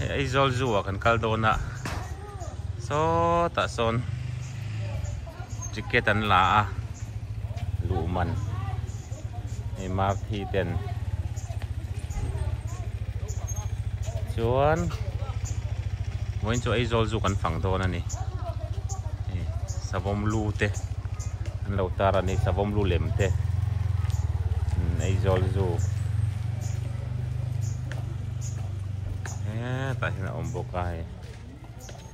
Hei Aizawl Zoo ah kan kal dawn a sawtah sawn ticket an la a luh man hei marthi ten chuan vawiin chu Aizawl Zoo kan fang dawn a ni hei savawm lu te an lo tar a ni savawm lu lem te Aizawl Zoo. Hetah hian a awm bawk a hei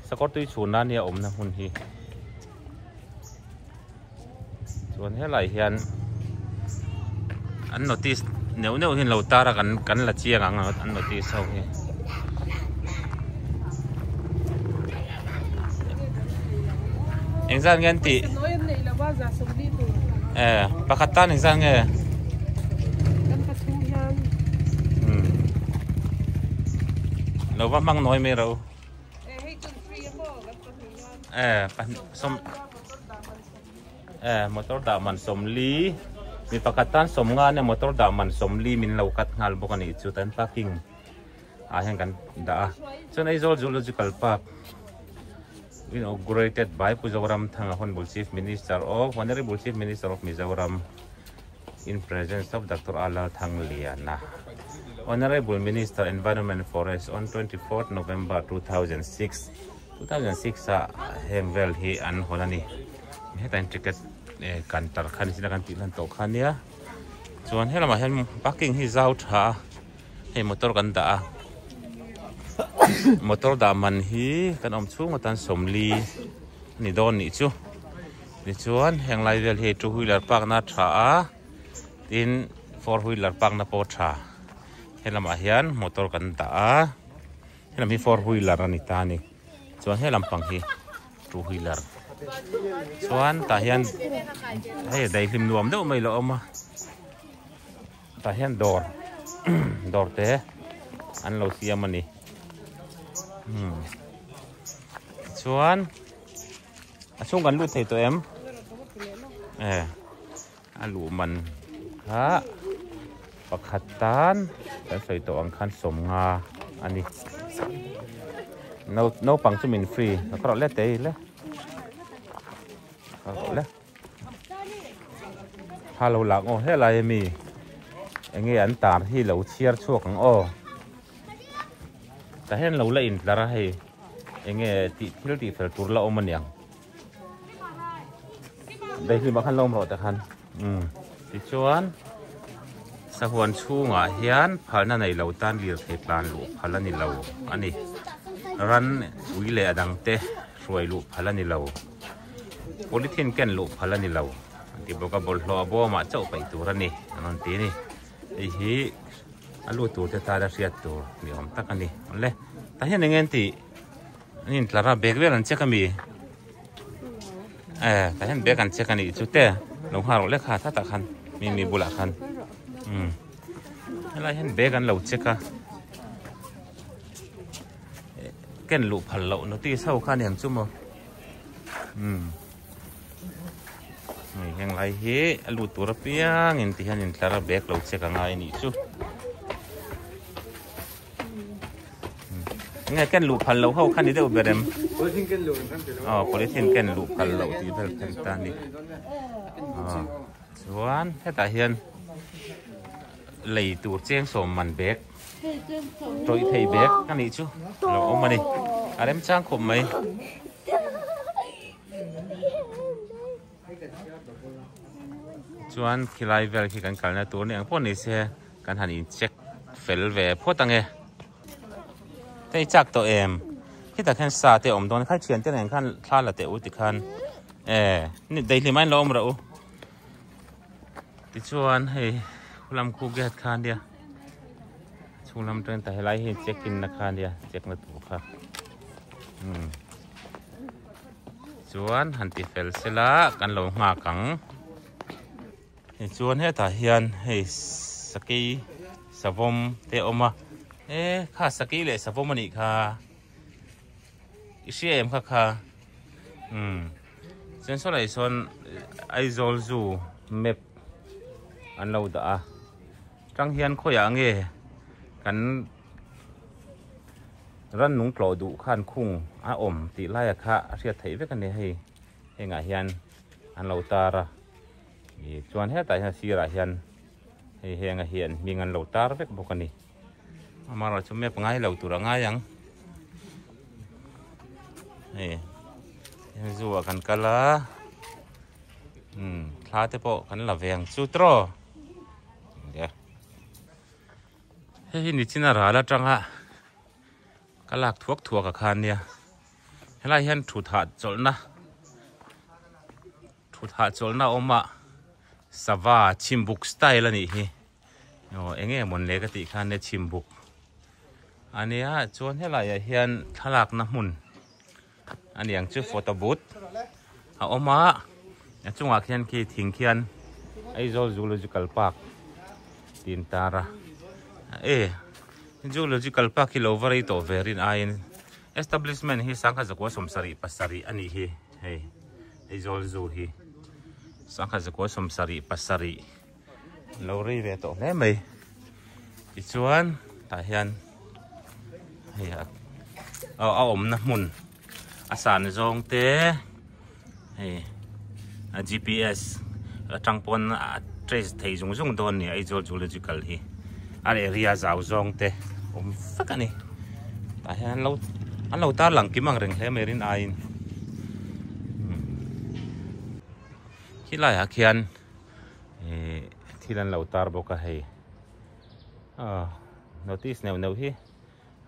sakawr tui chhun nan hi a awmna hmun hi chuan helai hian an notice neuh neuh hi an lo tar a kan kan la chiang ang an notice ho hi. Engzat nge an tih? Eh, pakhat tan engzat nge? Lo va hmang nawi mai ro. Eh, som eh motor dah man sawmli mi pakhat tan sawmnga ania motor dah man sawmli min lo cut nghal bawk a nih chu tan parking ah hian kan dah a chuan Aizawl Zoological Park inaugurated by Pu Zoramthanga Honourable Chief Minister of Honourable Chief Minister of Mizoram in presence of Doctor A Lalthangliana Honourable Minister Environment Forest on 24th November 2006 2006 ah heng vel hi an hawn a ni hetah hian ticket kan tar kha ni sin a kan tih lan tawh kha nia chuan helamah hian parking hi zau tha a. Hei motor kan dah a motor dah man hi kan awm chhung atan sawmli a ni dawn nih chu tichuan heng lai vel hi two wheeler park na tha a tin four wheeler park na pawh a tha helamah hian motor kan dah a helam hi four wheeler a ni ta a ni chuan helam pang hi two wheeler chuan tah hian hei daihlim nuam deuh mai lo awm a. Tah hian dawr dawr te an lo siam a ni chuan a chhung kan lut thei tawh em e a luh man kha pakhat tan kan sawi tawh ang khan sawmnga a ni naupang chu min free ka rawh le te le ka rawh le. Kha lo lak aw helai ami enge an tar hi lo chhiar chhuak ang aw tah hian lo la intlar a hei enge tih thil tih fel tur la awm aniang daihlim ah khan la awm rawh tah khan umm tichuan sahuan chhungah hian phalna nei lo tan lirthei tlan luh phal a ni lo a ni ran ui leh a dang te hruai luh phal a ni lo. Polythene ken luh phal a ni lo an ti bawk a bawlhhlawh a bawmah chauh paih tur a ni an rawn ti a ni hei hi a lut tur te tan a hriat tur ni awm tak a ni awle tah hian eng nge an tih an intlar a bag vel an check ami eh tah hian bag an check a nih chu te lo nghal rawh le kha tha tak khan mi mi bulah khan umm helai hian bag an lo check a. Ken luh phal loh notice ho kha aniang chu maw umm hei heng lai hi a lut tur apiang in ti hian intlar a bag lo check a ngai anih chu enge ken luh phal loh ho kha ni deuh ber em aw polythene ken luh phal loh tih vel kha ni ta a ni aw chuan hetah hian lei tur cheng sawm man bag. Tawih thei bag a nih chu a lo awm a ni a remchang khawp mai. Chuan khilai vel khi kan kalna tur ni ang pawh ni se kan han in check fel ve phawt ange. Hei chak tawh em khitah khian sa te a awm dawn a khai thian te nen khan thla la teh u tikhan eh daihlim a in lo awm rawh u. Tichuan hei lam khu gate kha ania chhung lam atangin tah helai hi check in na kha ania check na tur kha umm chuan han ti fel sela kan lo nghak ang tichuan hetah hian hei sakei savawm te a awm a e kha sakei leh savawm anih kha i hria em kha kha umm. Chuan saw lai sawn Aizawl Zoo map an lo dah a tang hian khawiah nge kan Rannung tlawh duh khan khung a awm tih laia kha a hriat theih vek a ni hei hengah hian an lo tar a ih chuan hetah hian a sirah hian hei henga hi an hming an lo tar vek bawk a ni amaherawhchu map ngai lo tur a ngai ang hei zoo ah kan kal a umm thla te pawh kan la ve ang chu tiraw. Hei hi nichina ral atanga ka lak thuak thuak a khan nia helai hian thut hahchawlhna thut hahchawlhna a awm a sava chhimbuk style a nih hi aw eng nge mawn le ka tih khan nia chhimbuk a nia chuan helaiah hian thlalakna hmun a ni ang chu photo booth a awm a a chungah khian khi thing khian Aizawl Zoological Park tih an tar a e Zoological Park hi lo va rei tawh ve rin aiin establishment hi sangha zakua sawmsarih pasarih a nih hi hei Aizawl Zoo hi sangha zakua sawmsarih pasarih lo rei ve tawh hle mai tichuan tah hian hei a a awmna hmun a san zawng te hei a gps atang pawn a trace thei zung zung dawn a ni Aizawl Zoological hi a area zau zawng te awm vek a ni tah hian an lo an lo tarlang kim ang reng hle mai rin aiin khilaiah khian. Ihh thil an lo tar bawk a hei aw notice neuh neuh hi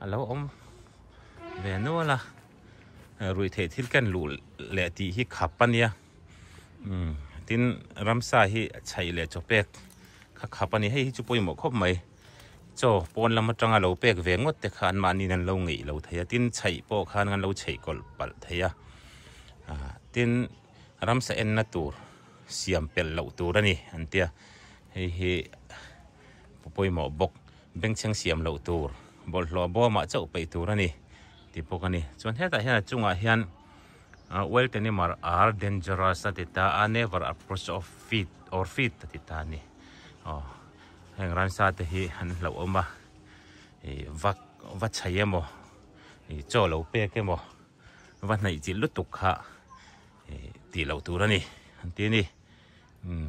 a lo awm ve nual a ruihtheih thil ken luh leh tih hi khap a nia umm tin ramsa hi chhaih leh chaw pek kha khap a ni hei hi chu pawimawh khawp mai chaw pawn lam atanga lo pek ve ngawt te kha anmahniin an lo ngeih lo thei a tin chhaih pawh khan an lo chhaih kawlh palh thei a ah tin ramsa enna tur. Siam pelh loh tur a ni an tia hei hi pawimawh bawk bengchheng siam loh tur bawlhhlawh bawmah chauh peih tur a ni tih bawk a ni chuan hetah hian a chungah hian wild animal are dangerous a ti ta a never approach of feet or feet a ti ta a ni aw heng ransa te hi an hlauh awm a ih va va chhei emaw ih chaw lo pek emaw va hnaih chilh lutuk kha. Tih loh tur a ni an ti a ni umm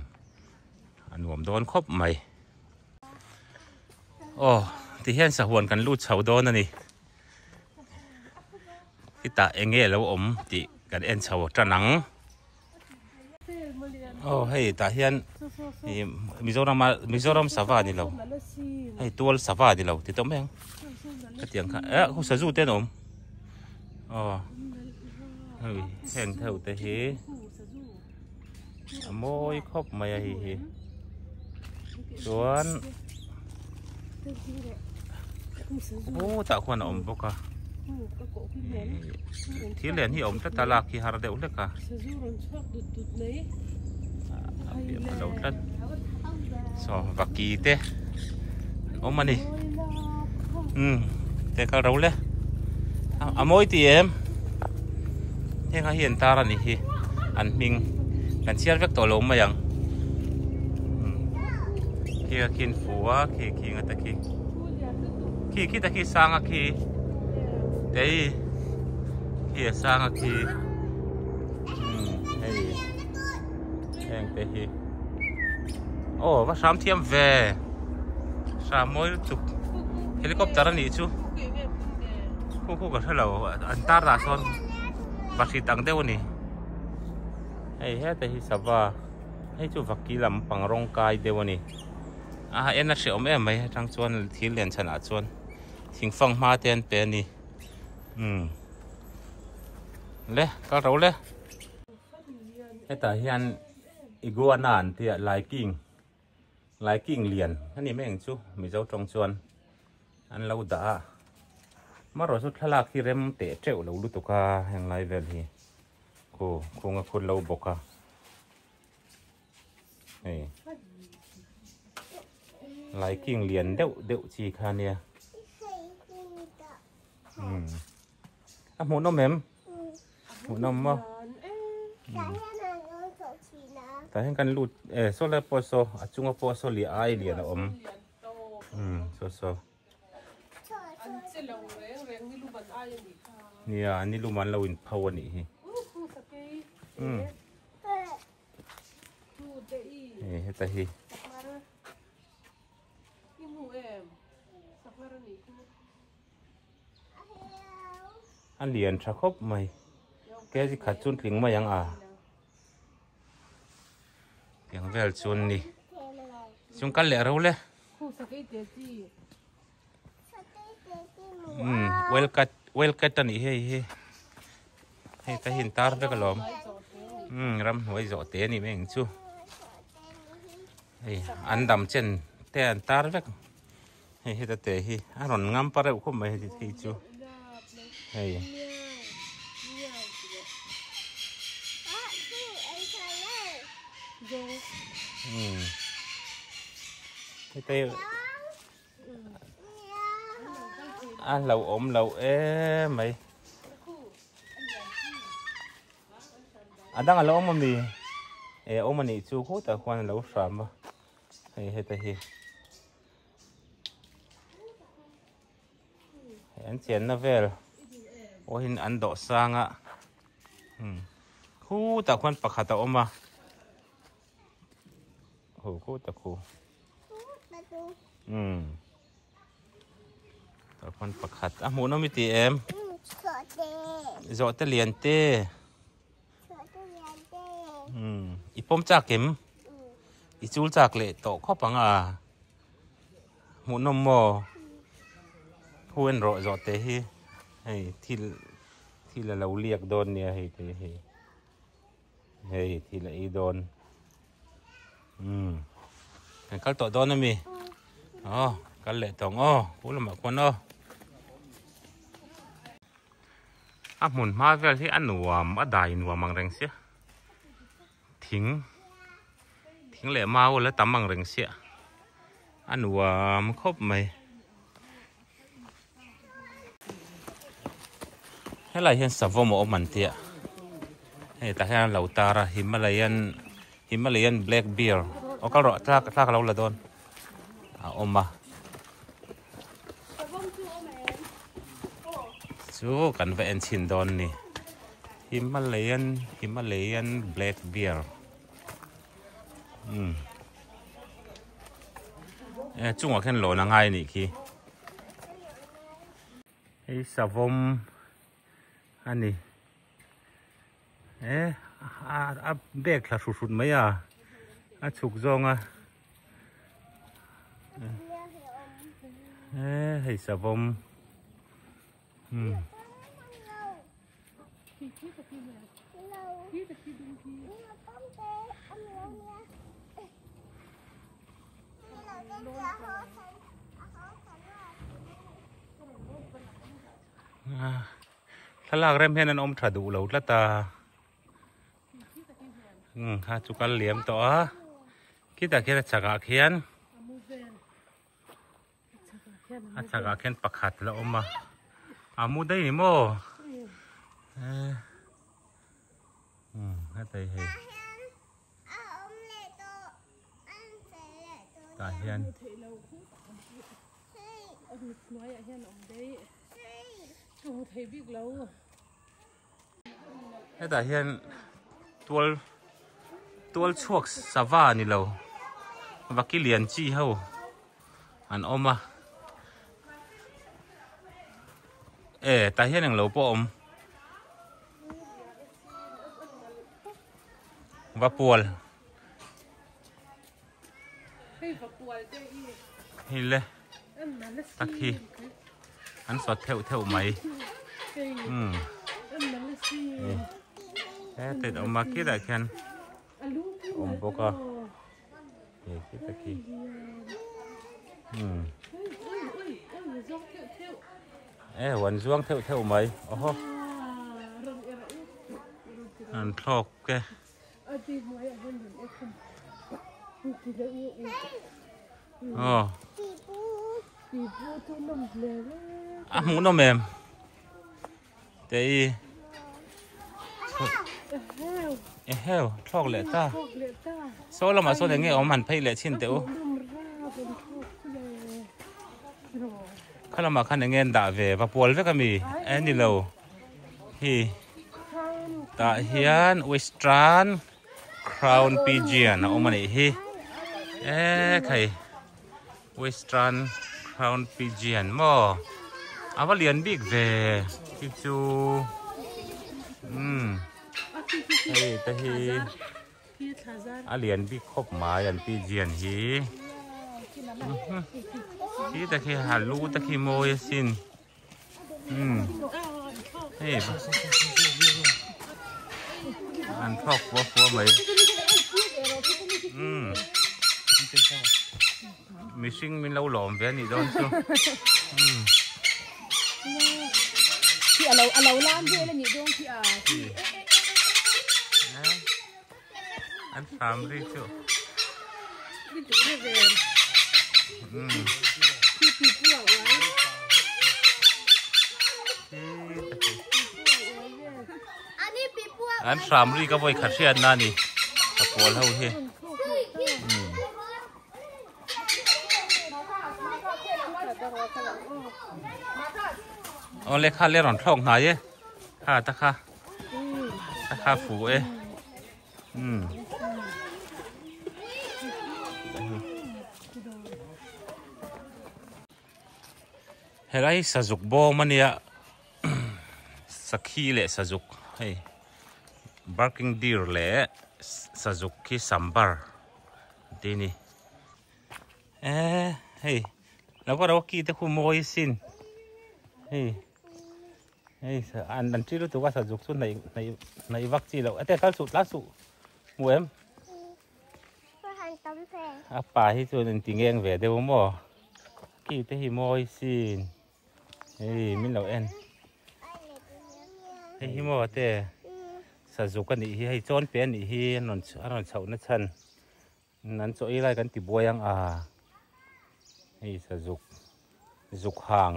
a nuam dawn khawp mai aw ti hian sahuan kan lut chho dawn a ni khitah eng nge lo awm tih kan en chho tan ang aw hei tah hian ih Mizoram a Mizoram sava ni lo hei tual sava ni lo ti tawh mai ang hetiang kha eh khu sazu te an awm. Aw hei heng theuh te hi a mawi khawp mai a hei hi chuan khutah khuan a awm bawk a thil lian hi a awm tlat a lak hi har deuh hlek a a piah pha lo tlat saw vaki te an awm a ni umm te kal ro le a mawi ti em heng a hi an tar a nih hi an hming kan chhiar vek tawh lo mai ang khi a khi an fu a khi khi nga ta khi khi khi ta khi sang a khi tei khi a sang a khi hei heng te hi aw va hram thiam ve hram mawi lutuk helicopter a nih chu khu khu ka hre lo an tar dah sawn vahrit ang deuh a ni hei heta hi sava hei chu vaki lampang rawng kai deuh a ni a en a hrehawm em mai atang chuan thil lian chhanah chuan thingfang hma te an pe a ni umm. Le kal ro le hetah hian iguana an tia laiking laiking lian a ni mai ang chu mizo tawng chuan an lo dah a marawh chu thlalak hi rem teh teuh lo lutuk a heng lai vel hi khu khung a khut lo bawk a hei laiking lian deuh deuh chi kha nia. A hmuhnawm em? Hmuhnawm maw? Tah hian kan lut e saw lai pawh saw a chunga pawh saw liah ai lian a awm. Saw saw. Nia ni lum an lo in pho a nih hi. Umm hei heta hi. A lian tha khawp mai kg khat chu tling mai ang a tiang vel chuan ni chung kal leh ro le umm well cut well cut a nih hei hi hei ta hi an tar vek alawm umm ramhnuai zawh te a nih mai ang chu hei an dam chen te an tar vek. Hei heta te hi a rawn ngam pa reuh khawp mai heti thei chu hei. Hmm. Heta hi a lo awm lo em mai. A dang a lo awm ami? E awm anih chu khutah khuan a lo hram a. Hei heta hi. Hei an chenna vel pawhin an dawh sang a hmm khutah khuan pakhat a awm a khu khutah khu hmm tah khuan pakhat a hmuh nawm i ti em zawhte lian te. Umm i pawm chak em? I chul chak leh tawh khawp ang a. Hmuhnawm maw? Thu en rawh zawh te hi hei thil thil a lo liak dawn nia hei te hi hei thil a ei dawn umm kan kal tawh dawn ami aw kal leh tawh ang aw pu lamah khuan aw. A hmun hma vel hi a nuam a dai nuam ang reng sia thing thing leh mau la tam ang reng sia a nuam khawp mai helai hian savawm a awm an tia hei tah hian an lo tar a himalayan himalayan black bear aw kal rawh thla thla ka lo la dawn a awm a. Chu kan va en chhin dawn ni Himalayan Himalayan black bear umm e chungah khian lawn a ngai anih khi hei savawm a ni e a bag thla hrut hrut mai a a chhuk zawng a. E hei savawm umm thlalak rem hian an awm tha duh lo tlat a. Umm kha chu kal liam tawh a khitah khian a chakah khian a chakah khian pakhat la awm a a mu daih ni maw eh umm heta hi hei tah hian Hetah hian tual tual chhuak sava ni lo vaki lian chi ho an awm a e tah hian englo pawh a awm vapual hei le tak hi an sawt theuh theuh mai umm he te awm a khitah khian awm bawk a he khita khi umm e huan zuang theuh theuh mai awhaw an thlawk e. Aw a hmuh nawm em te i eheu thlawk leh ta saw lamah sawn eng nge awm han phei leh chhin teh u Khalamah khan enge an dah ve va pual vek ami e ni lo hi tah hian western crown pigeon a awm a nih hi e khai western crown pigeon maw a va lian bik ve khi chu umm hei te hi. A lian bik khawp mai an pigeon hi khi te khi ha lu te khi mawi asin umm hei an thlawk fua fua mai umm mihring min lo lawm ve anih dawn chu umm. Khi alo alo lam vel anih dawn khi a. An hram ri chu. An hram ri ka vawi khat hriat na ni a pawl ho hi. Aw le kha le rawn thlawk hnai e kha ta kha ta kha fu e um helai sazuk bawm ania sakhi leh sazuk hei barking deer leh sazuk khi sambar te ni eh hei lo ka ro ki te khu mawi sin hei hei an an chi lutuk a sazuk chu hnaih hnaih hnaih vak chi loh ate kal suh tlan suh hmu em a pa hi chuan in ti ngeng ve deuh maw ki te hi mawi sin hei min lo en hei hi maw te sazuk a nih hi hei chawn pe a nih hi an rawn a rawn chhoh na chhan an chaw ei lai kan ti buai ang a hei sazuk zuk hang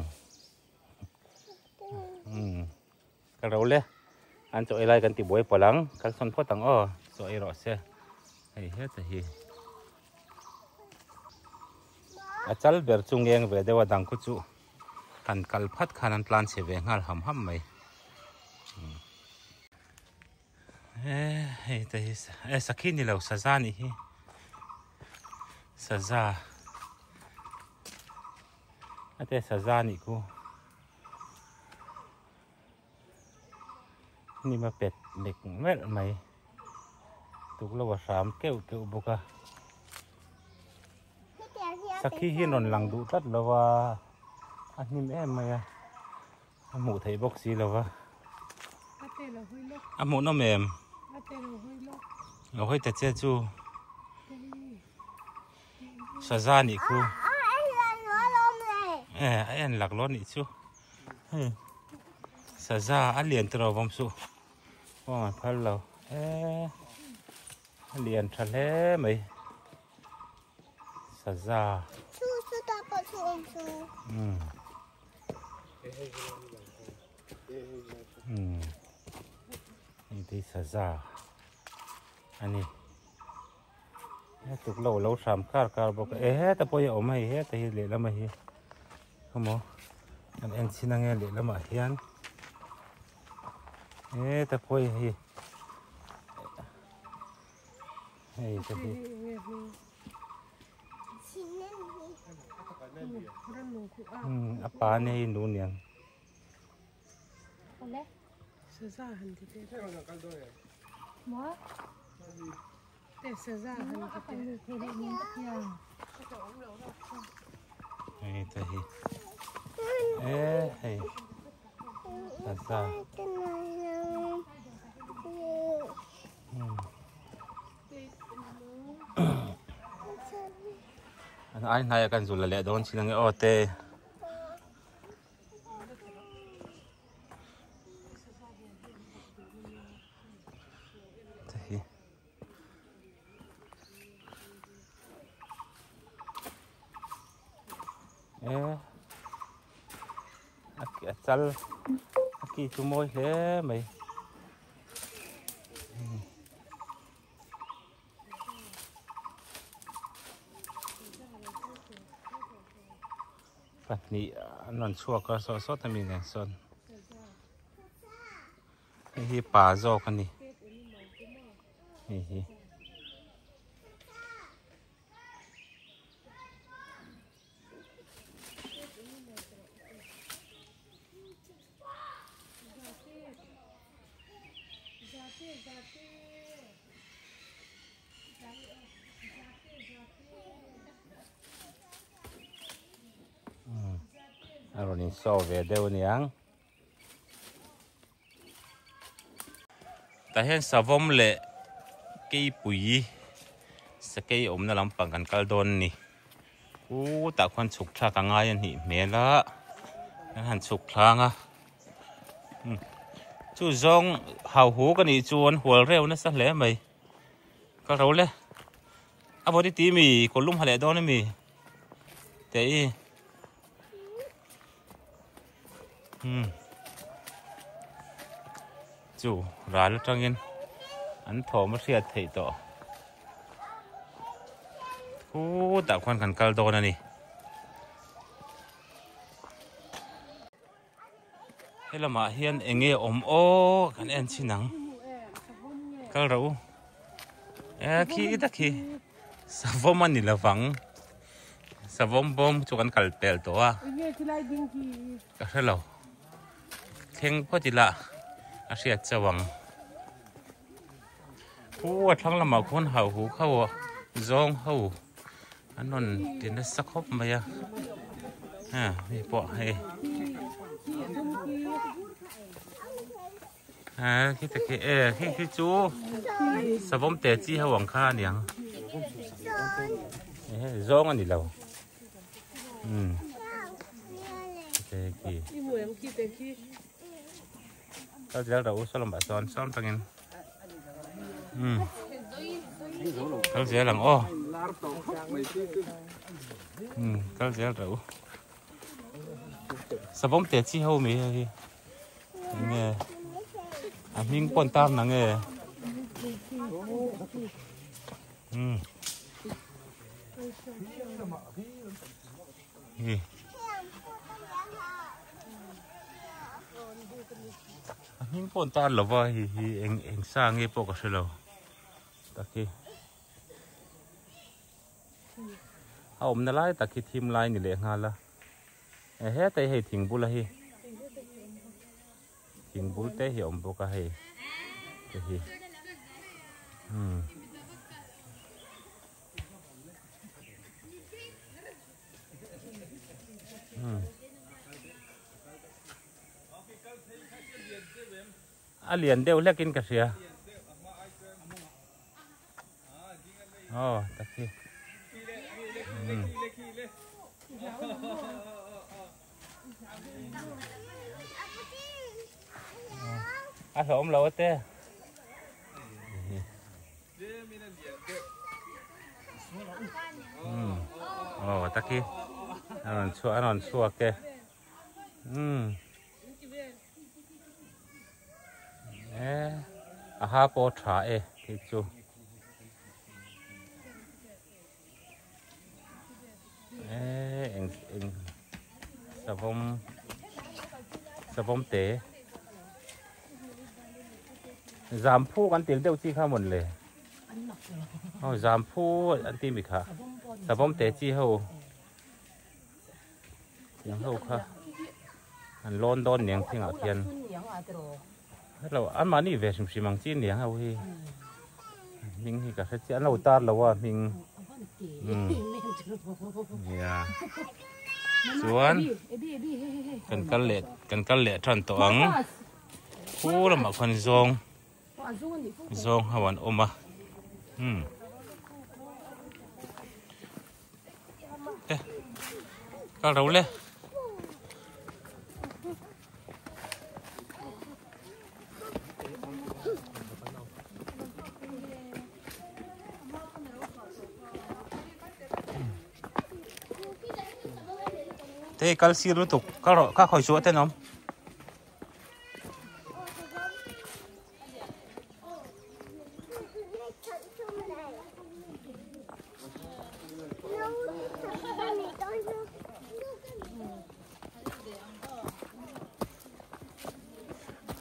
umm ka ro le an chaw ei lai kan ti buai palh ang kal sawn phawt ang aw chaw ei rawh se hei heta hi. A chal ber chu ngeng ve deuh a dang khu chu han kal phat khan an tlan chhe ve nghal ham ham mai e hei te hi e sakhi ni lo saza nih hi saza ate saza nih khu hnim a pet mek melh mai tuklo a hram keuh keuh bawk a sakhi hi an rawn lang duh tlat lo a a hnim em mai a a hmuh theih bawk si lo va a hmuh nawm em lo hawi ta che chu saza nih khu e a en laklawh nih chu. Hei saza a lian tawh vawm suh aw a phal lo eee a lian tha hle mai saza umm umm hei te hi saza a ni he tuklo a lo hram kar kar bawk a e heta pawh hi a awm a hei heta hi lehlam a hi. Khawmaw kan en chhin ange lehlamah hian heta pawh hi hei te hi a pa nia hi nu niang Hei te hi e hei saza an ai hnai a kan zul la leh dawn chin ange aw te. Te hi. E a chal a ki chu mawi hle mai. Pahnih an rawn chhuak a saw sawt ami nen sawn hei hi pa zawk a ni hei hi. A rawn insaw ve deuh aniang. Tah hian savawm leh keipui sakei awmna lampang kan kal dawn a ni. Khutah khuan chhuk thlak a ngai a nih hmel a, kan han chhuk thlang a. Chu zawng hauhuk a nih chuan hual reuh nasa hle mai. Ka ro le. A body ti mi kawr lum ha leh dawn ami te i hmm chu ral atangin an thawm a hriat theih tawh khutah khuan kan kal dawn a ni. He lamah hian eng nge awm aw kan en chhin ang kal rawh u e khi tak hi savawm a ni lovang savawm bawm chu kan kal pel tawh a ka hre lo thleng phawt ila a hriat chauh ang pu a thlang lamah khuan hau hu kho zawng ho an rawn ti nasa khawp mai a a hei pawh hei a khi te khi e khi khi chu savawm te chi ho ang kha aniang e zawng a ni lo um te khi kal zel rawh u saw lamah chuan sawn tangin um kal zel ang aw um kal zel rawh u savawm te chi ho mai hei hi enge a hming pawn tar na nge um hi A hming pawh an tar lo va hei hi eng eng sa nge pawh ka hre lo tak hi a awmna lai tak hi thim lai ni leh nghal a e heta hi hei thing bula hi thing bul te hi a awm bawk a hei te hi umm. A lian deuh hlek in ka hria. Aw tak hi. A hlawm lo ate. Aw tak hi. A rawn chhuak a rawn chhuak e. Umm e a ha pawh tha e khi chu e eng eng savawm savawm te zam phu kan til deuh chi kha mawn le aw zam phu an ti mi kha savawm te chi ho. Tiang ho kha an lawn dawn niang thingah khian hello an mahni ve hrim hrim ang chi niang ho hi hming hi ka hre chiah an lo tar lo a hming nia chuan kan kal leh kan kal leh tan tawh ang khu lamah khuan zawng zawng ho an awm a umm. Kal ro le. Te kal sir lutuk kal rawh kha khawi chu a tenawm.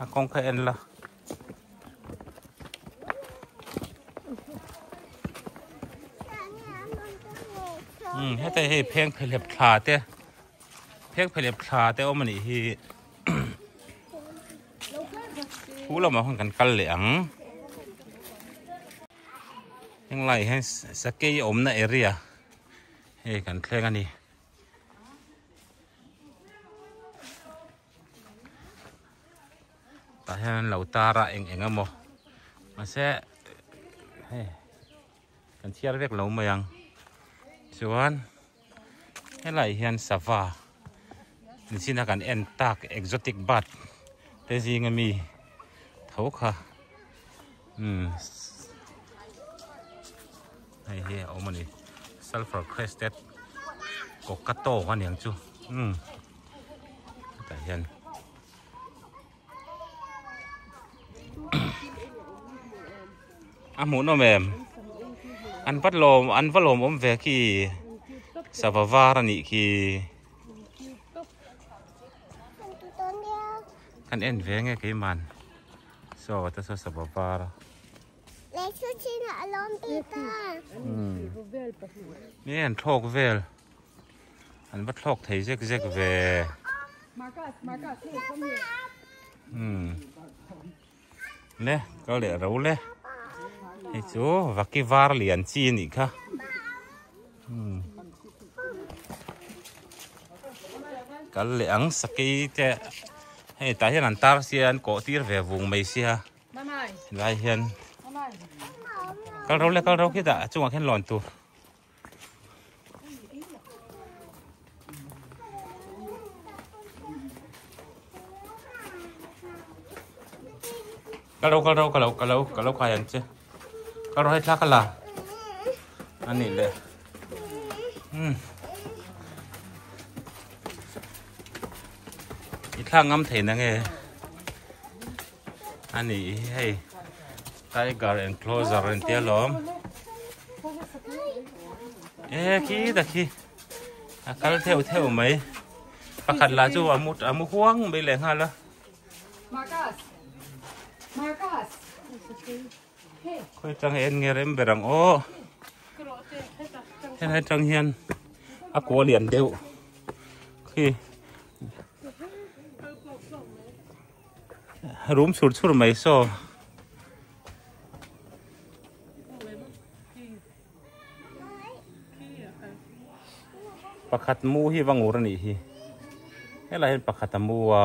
A kawng kha en la. Um heta hei pheng phelep thla te pheng phelep thla te awm anih hi khu lamah khan kan kal leh ang henglai hian sakei awmna area hei kan thleng a ni. Tah hian an lo tar a eng eng emaw mahse hei kan chhiar vek lo mai ang chuan helaiah hian sava nichin a kan en tak exotic bird te zinga mi tho kha umm hei hi a awm a ni sulphur crested cockatoo a niang chu umm hetah hian. A hmuhnawm em? An va lawm an va lawmawm ve khi sava var a nih khi. Kan en ve nge keiman saw te saw sava var a. Nge an thlawk vel. An va thlawk thei zek zek ve. Umm le kal leh ro le hei chu vaki var lian chi a nih kha umm kal leh ang sakei te hei tah hian an tar sia an kawh tir ve vung mai sia helai hian kal ro le kal ro khitah a chungah khian lawn tur. Kal ro kal ro ka lo ka lo ka lo khai ang che kal ro hei thla ka la ani le um i thla ngam thei na nge ani hei Tiger enclosure an tia lawm e khi ta khi a kal theuh theuh mai pakhat lah chu a mu a mu huang mai leh nghal a khawi tang en nge rem ber ang aw helai tang hian a kua lian deuh khi Rum chhur chhur mai saw. Pakhat mu hi va ngur a nih hi. Helai hian pakhat a mu a.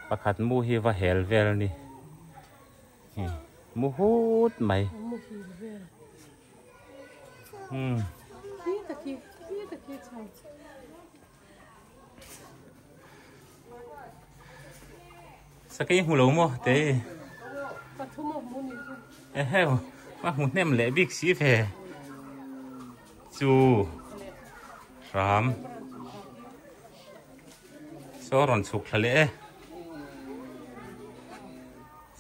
Pakhat mu hi va hel vel a ni. Mu hut mai. Hmm. Sakei hmu lo maw te eheu a hmu hnem leh bik si ve chu hram saw rawn chhuk thla leh e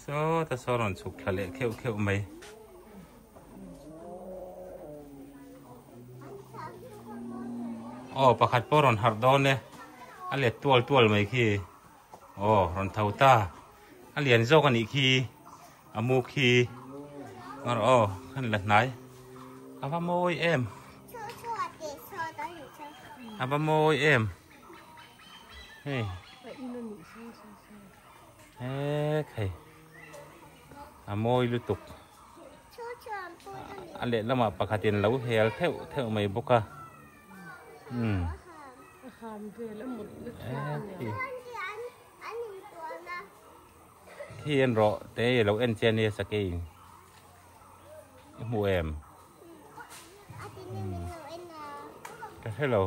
saw ta saw rawn chhuk thla leh kheuh kheuh mai. Aw pakhat pawh rawn harh dawn e a let tual tual mai khi aw rawn tho ta a lian zawk a nih khi a mu khi aw khan la hnai a va mawi em a va mawi em hei he khai a mawi lutuk. A lehlamah pakhatin lo hel theuh theuh mai bawk a umm khi en rawh te i lo en che ania sakei i hmu em ka hre lo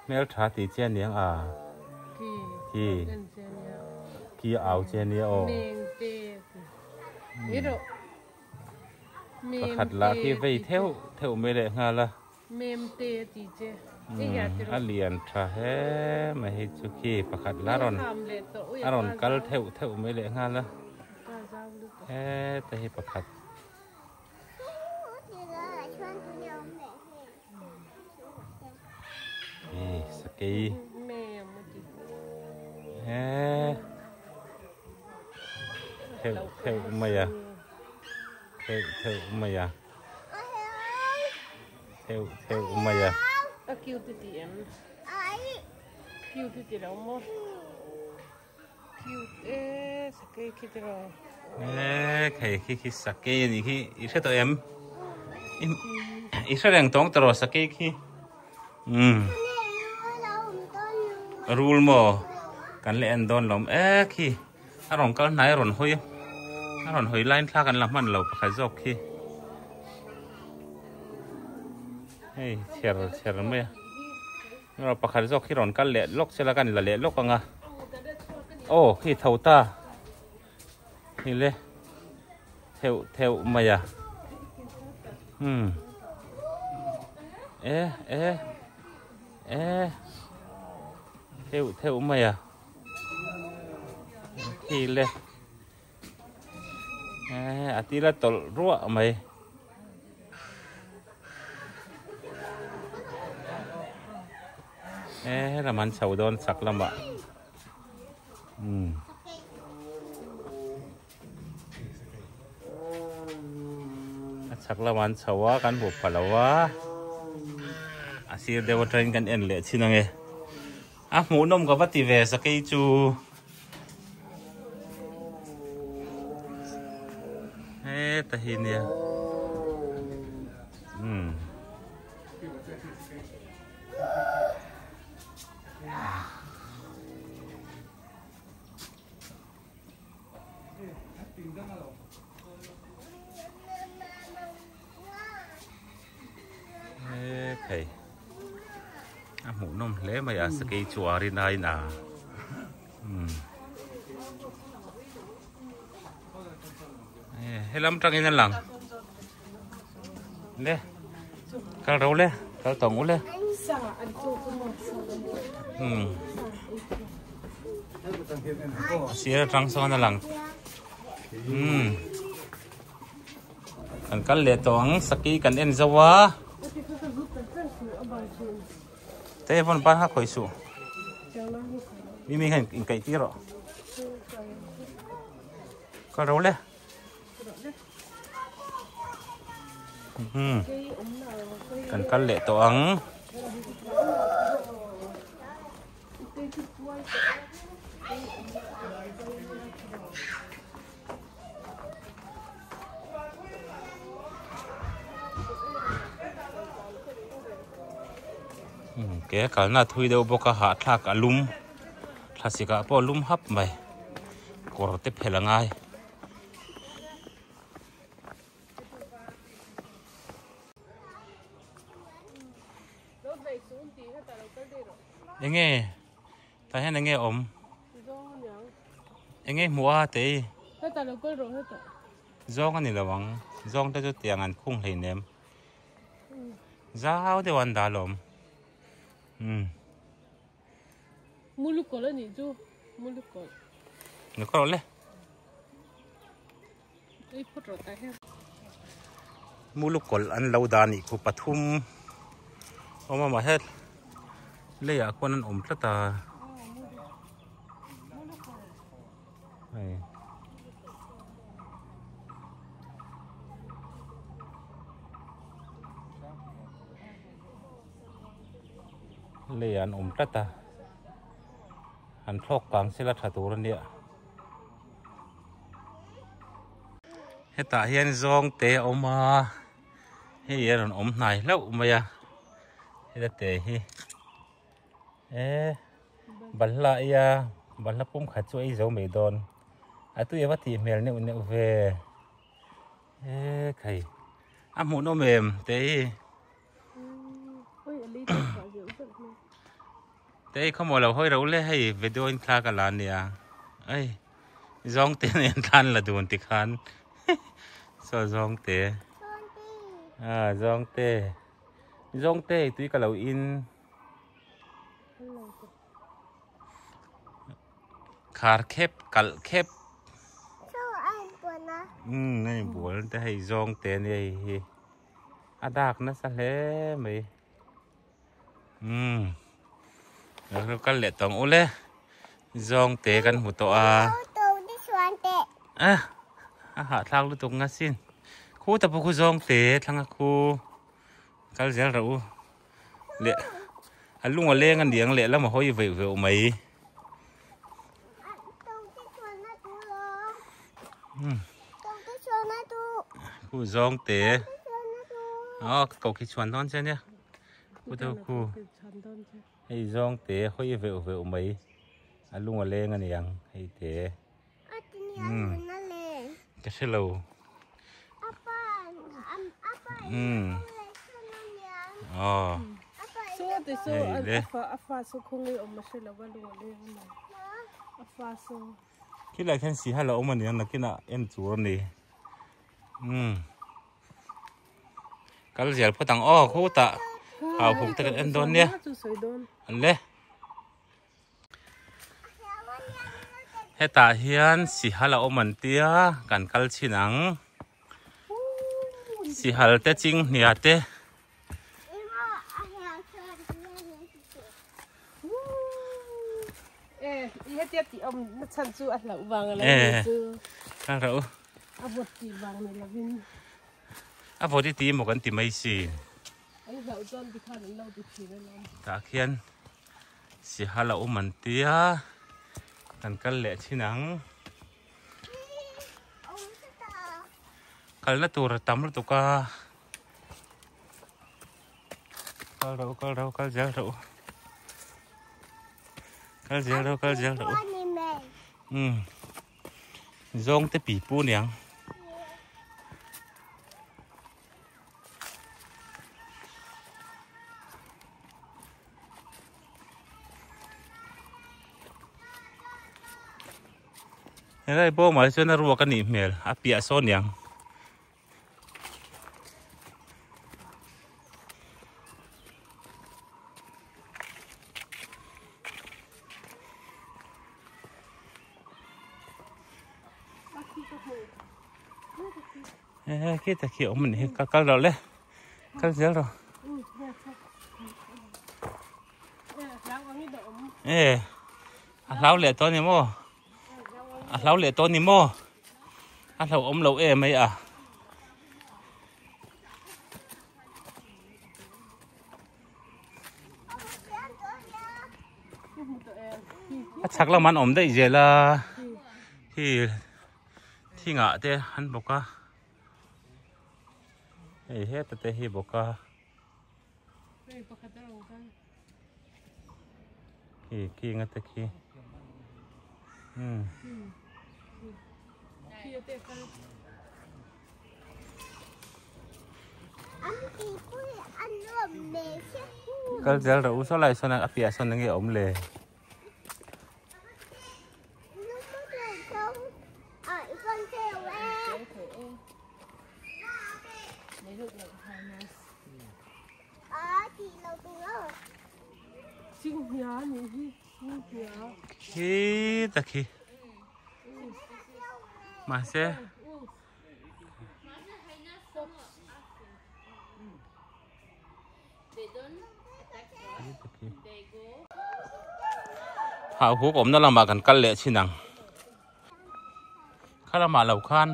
hmeltha tih che aniang a khi khi a au che ania aw pakhat lah khi vei theuh theuh mai leh nghal a a lian tha hle mai hei chu khi pakhat lah rawn a rawn kal theuh theuh mai leh nghal a heta hi pakhat. Sakei. Theuh theuh mai a. Theuh theuh mai a. Theuh theuh mai a. A cute ti em? Cute ti lo maw? Cute e sakei khi tiraw. E khei khi khi sakei a nih khi i hre tawh em? I hre reng tawng tawh rawh sakei khi. Umm. Rul maw? Kan la en dawn lawm e khi. A rawn kal hnai a rawn hawi a rawn hawi laiin thla kan la hman lo pakhat zawk khi. Hei chher chher mai a. Rawh pakhat zawk khi rawn kal leh lawk sela kan la leh lawk ang a. Aw khi tho ta. Hi le theuh theuh mai a. Hmm. E e e theuh theuh mai a. Khi le e a tila tawlh ruah mai. E helam an chho dawn chak lamah. Umm. A chak lamah an chho a kan hmuh pha lo a. A sir deuh atangin kan en leh chin ange. A hmuhnawm ka va ti ve sakei chu. Heta hi nia. Umm. Hei a hmuh nawm hle mai a sakei chu a rin aiin a umm helam tangin a lang le kal ro le kal tawng u le umm a sir atang sawn a lang umm. Kan kal leh tawh ang saki kan en zo a. Te vawn ban kha khawi suh. Mi mi khan in kaih tir rawh. Kal ro le. Hmm. Kan kal leh tawh ang. Ke a kalna thui deuh bawk a hahthlak a lum thlasik ah pawh a lum hap mai kawr te phelh a ngai. Enge Tah hian enge awm? Enge hmuh a tei? Hetah lo kal rawh hetah. Zawng a ni lo ang. Zawng te chu tiang an khung hleinem. Zau deuh an dah alawm. Umm. Mulukawlh a nih chu. Mulukawlh. Lo kal rawh le. Ei phawt rawh tah hian. Mulukawlh an lo dah a nih khu pathum awm a mahse leiah khuan an awm tlat a hei leiah an awm tlat a han thlawk kang sela tha tur a nia. Hetah hian zawng te a awm a hei a rawn awm hnai hlauh mai a heta te hi e balhla a ei a balhla pum khat chu a ei zo mai dawn a tui ava tih hmel neuh neuh ve e khai a hmuhnawm em te hi. Te khaw maw lo hawi ro le hei video in thla ka la nia ei zawng te nen thlan la dun ti khan saw zawng te a zawng te zawng te tui ka lo in khar khep kalh khep um hei bual te hei zawng te nia hei hi a dak nasa hle mai. Umm lo kal leh tawng ule zawng te kan hmu tawh a. A hahthlak lutuk nga sin. Khu ta pawh khu zawng te thlang a khu kal zel rawh u. Leh a lung a leng a niang leh lam a hawi veuh veuh mai. Khu zawng te. Aw ka ko khi chhuan dawn che nia. Khu deuh khu. Hei zawng te hawi veuh veuh mai. A lung a leng a niang hei te. Ka hre lo. Aw. Hei le. Khilai khian sihal a awm a niang nakinah en tur a ni. Umm. Kal zel phawt ang aw khutah hau huk te kan en dawn nia. Le. Hetah hian sihal a awm an tia kan kal chhin ang sihal te chinghnia te a vawt i ti maw kan ti mai si tah khian Sihal a awm an tia kan kal leh thin ang. Kalna tur a tam lutuk a. Kal rawh u, kal rawh u, kal zel rawh u. Kal zel rawh u, kal zel rawh u. Umm. Zawng te pipu niang. Helai bawmah hi chuan a ruak a nih hmel a piah sawn niang. He khi ta khi awm a nih hi kal kal rawh le kal zel rawh e a hlau leh tawh a ni maw a hlau leh tawh a ni maw a hlauhawm loh em mai a. A chhak lamah an awm daih zel a khi. Thingah te an bawk a hei heta te hi bawk a khi khi nga te khi umm kal zel rawh u saw lai sawn a piah sawn enge awm le. Khi ta khi mahse Hau huk awmna lamah kan kal leh chin ang. Kha lamah lo khan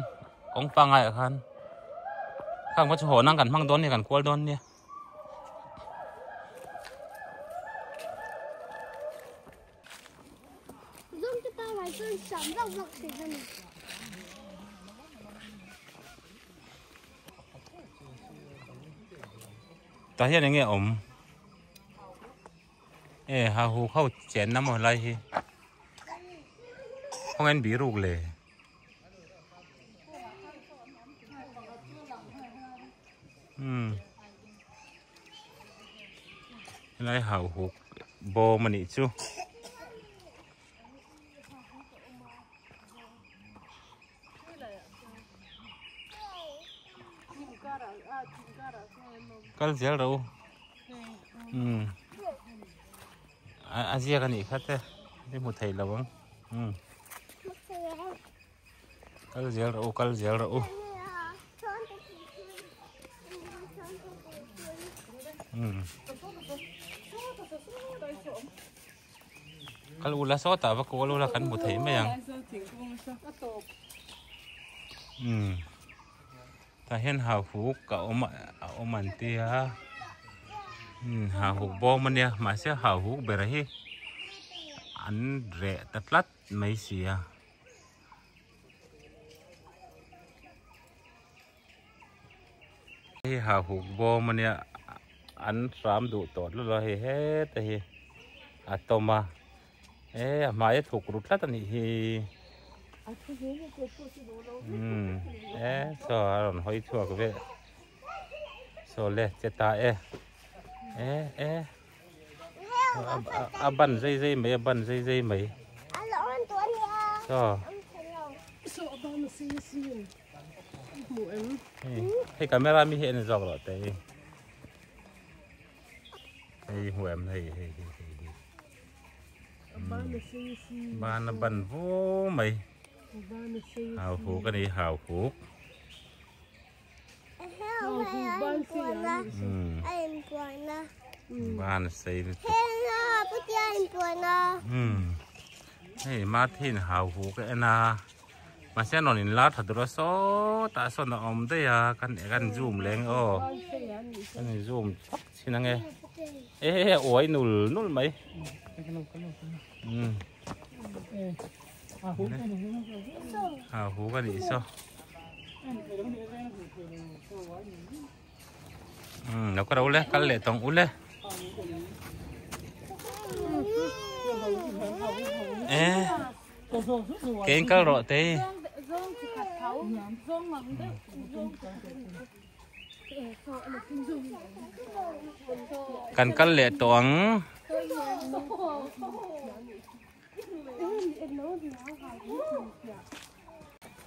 kawng pangaiah khan khang va chu haw nan kan hmang dawn nia kan kual dawn nia. Tah hian enge awm e ha hu ho chen na maw helai hi khawngain biruk le umm helai hau huk bawm anih chu. Kal zel rawh u umm a ziak a nih kha te i hmu thei lo ang umm kal zel rawh u kal zel rawh u umm. Kal ula sawtah va kawl ula kan hmu thei mai ang. Umm tah hian hauhuk a awm a awm an tia umm hauhuk bawm ania mahse hauhuk ber hi an reh ta tlat mai si a. Hei hauhuk bawm ania an hram duh tawh tlat a hei heta hi a tawm a e a hmai a thuk ru tlat a nih hi umm e saw a rawn hawi chhuak vel saw le che ta e e e a ban zai zai mai a ban zai zai mai saw. Hei camera mi hi en zawk rawh te hi. Hei hmu em hei hei hei hei hei. Ban a ban vu mai. Hau huk ani hau huk. Ban sei lutuk. Hei Marthin hau huk a en a. Mahse an rawn inlar tha tur a sawtah sawn a awm daih a kan kan zoom leng aw kan in zoom chhak chhin ange e a uai nul nul mai umm a hu ka nih saw umm lo ka ro le kal leh tawng u le e. Keng kal rawh te. Kan kal leh tawh ang.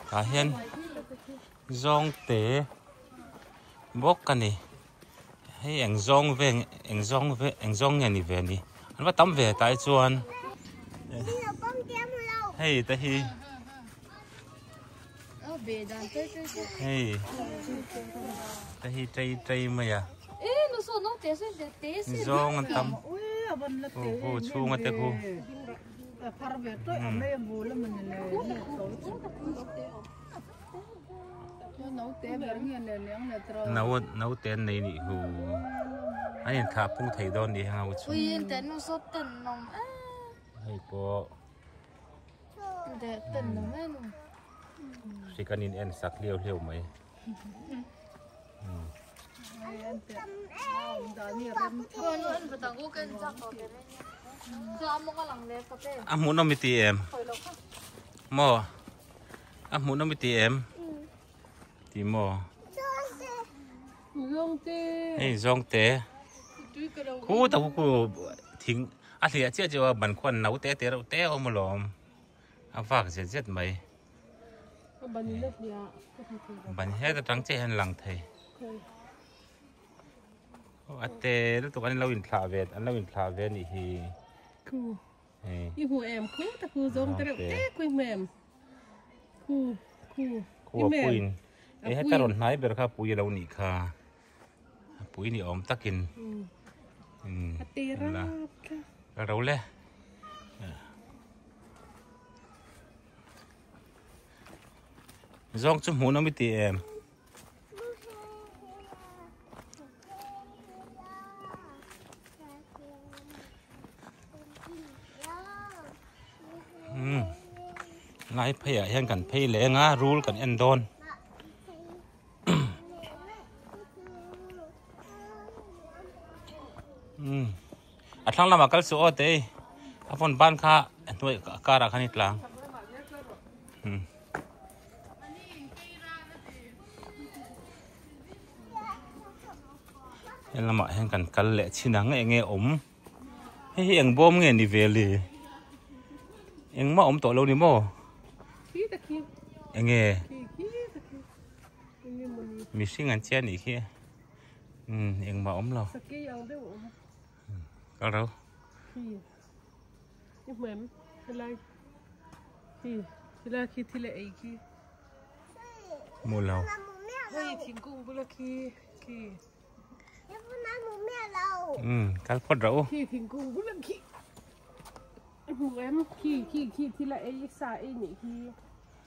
Tah hian zawngte bawk a ni. Hei eng zawng ve eng zawng ve eng zawng nge ni ve ni an va tam ve tai chuan hei te hi hei te hi tei tei mai a zawng an tam khu khu chhunga te khu No naute an nei nih hu an in thlah pung thei dawn nih heng ho chu hei pawh hrik an in en sak hliau hliau mai a hmuhnawm i ti em maw. A hmuh nawm i ti em? Ti maw? Zawngte. Hei zawngte. Khu ta khu khu thing a hliah chiah chiah a ban khuan no te te reuh te a awm alawm. A vak zet zet mai. A ban in a hliah ka hmu thei lo. Ban het atang chiah hian lang thei. A te lutuk an lo inthlah ve an lo inthlah ve a nih hi. Khu. I hmu em khu ta khu zawng te reuh te khu i hmu em khu khu khu a puiin e heta rawn hnai ber kha pui a lo nih kha a pui ni awm takin a te rap kha ka ro le zawng chu hmuh nawm i ti em umm lai phei ah hian kan phei leh eng a rul kan en dawn umm a thlang lamah kal suh aw tei a phone ban kha a hnuai car ah khan i tlang umm. He lamah hian kan kal leh chin ang eng nge awm hei hi eng bawm nge ni ve le engmah awm tawh lo ni maw eng nge mihring an chiah nih khi umm engmah awm lo kal ro. Hmu lo. Umm kal phawt rawh u.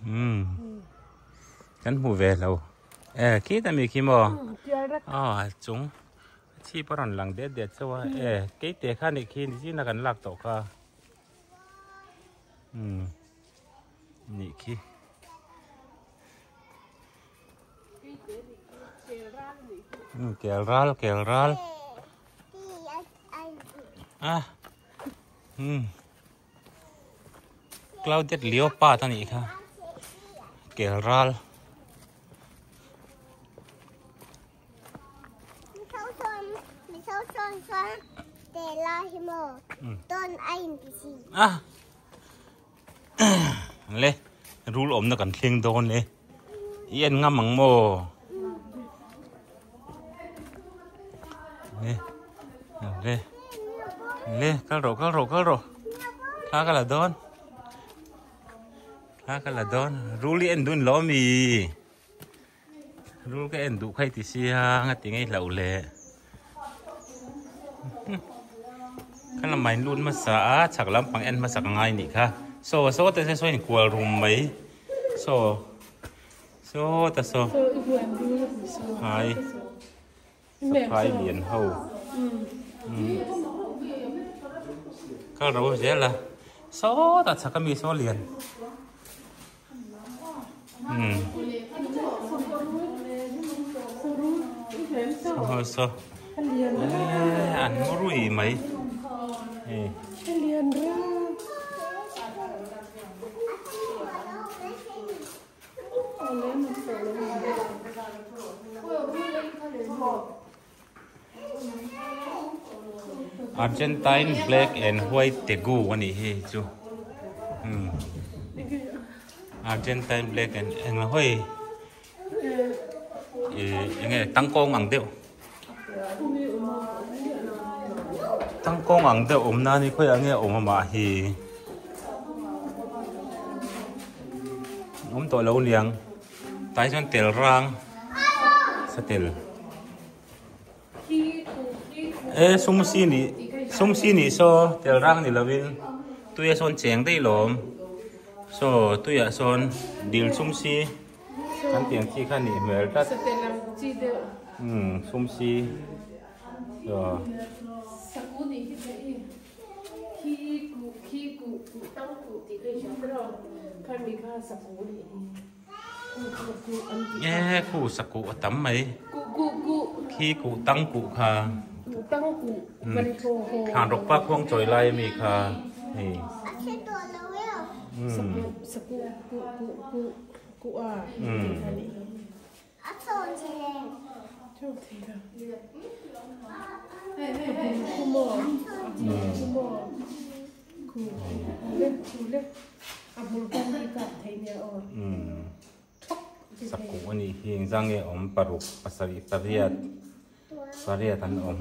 Umm Kan hmu ve lo. E khita mi khi maw? A chung chhip a rawn lang det det chauh a. E keite kha nih khi nichin a kan lak tawh kha. Umm nih khi. Kel ral kel ral. A umm. Clouded leopard a nih kha kel ral. A le rul awmna kan thleng dawn e i en ngam ang maw le le le kal rawh kal rawh kal rawh thla ka la dawn thla ka la dawn rul i en dun lo mi Rul ka en duh kha i ti sia nga ti ngei hlauh le. Kha lamah in lut hmasa a chhak lampang en hmasa ka ngai nih kha. Saw saw te saw in kual rum mai. Saw saw ta saw. Hai. Saphai lian ho. Kal ro zel a. Saw ta chhak ami saw lian. Saw saw. An rui mai. Argentine black and white tegu a nih hi chu umm Argentine black and eng la hawi ih eng nge tangkawng ang deuh tangkawng ang deuh awm nan hi khawiah nge a awm amah hi. Awm tawh lo niang tai chuan tel rang satel e sum si nih sum si nih saw tel rang ni lovin tuia sawn cheng daih lawm saw tuiah sawn dil sum si kan tiang chi kha nih hmel tlat umm sum si saw. Khi kuh khi kuh kuh tang kuh tih ka inhriat ber a, khan mi kha sakuh a nih hi. Kuh kuh kuh an tih kha. E khu sakuh a tam mai. Kuh kuh kuh. Khi kuh tang kuh kha. Kuh tang kuh van thaw haw. Thlan rawk pa khuang chawi lai ami kha hei. A hre tawh lo e. Sakuh sakuh kuh kuh kuh kuh a tih kha nih hi. A chawn che le. Chawn thei la. A bul khu maw? A bul khu maw? Khu le khu le. A bul kawng hi kap thei nia aw. Thawk ti thei. Sakuh a nih hi engzah nge awm paruk pasarih pariat pariat an awm.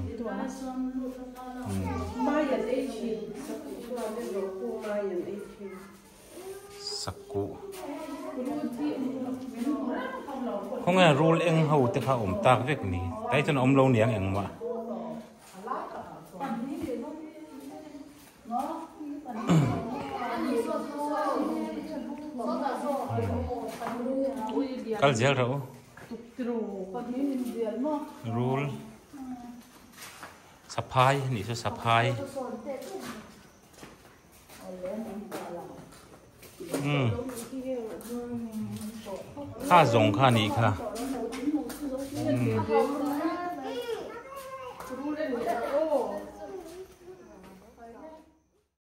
Mai an ei thin sakuh chuan erawh pawh mai an ei thin. Sakuh khawnge rul eng ho te kha awm tak vek ni tai chuan awm lo niang engmah kal zel rawh u rul saphai a nih chu saphai. Umm kha zawng kha nih kha umm.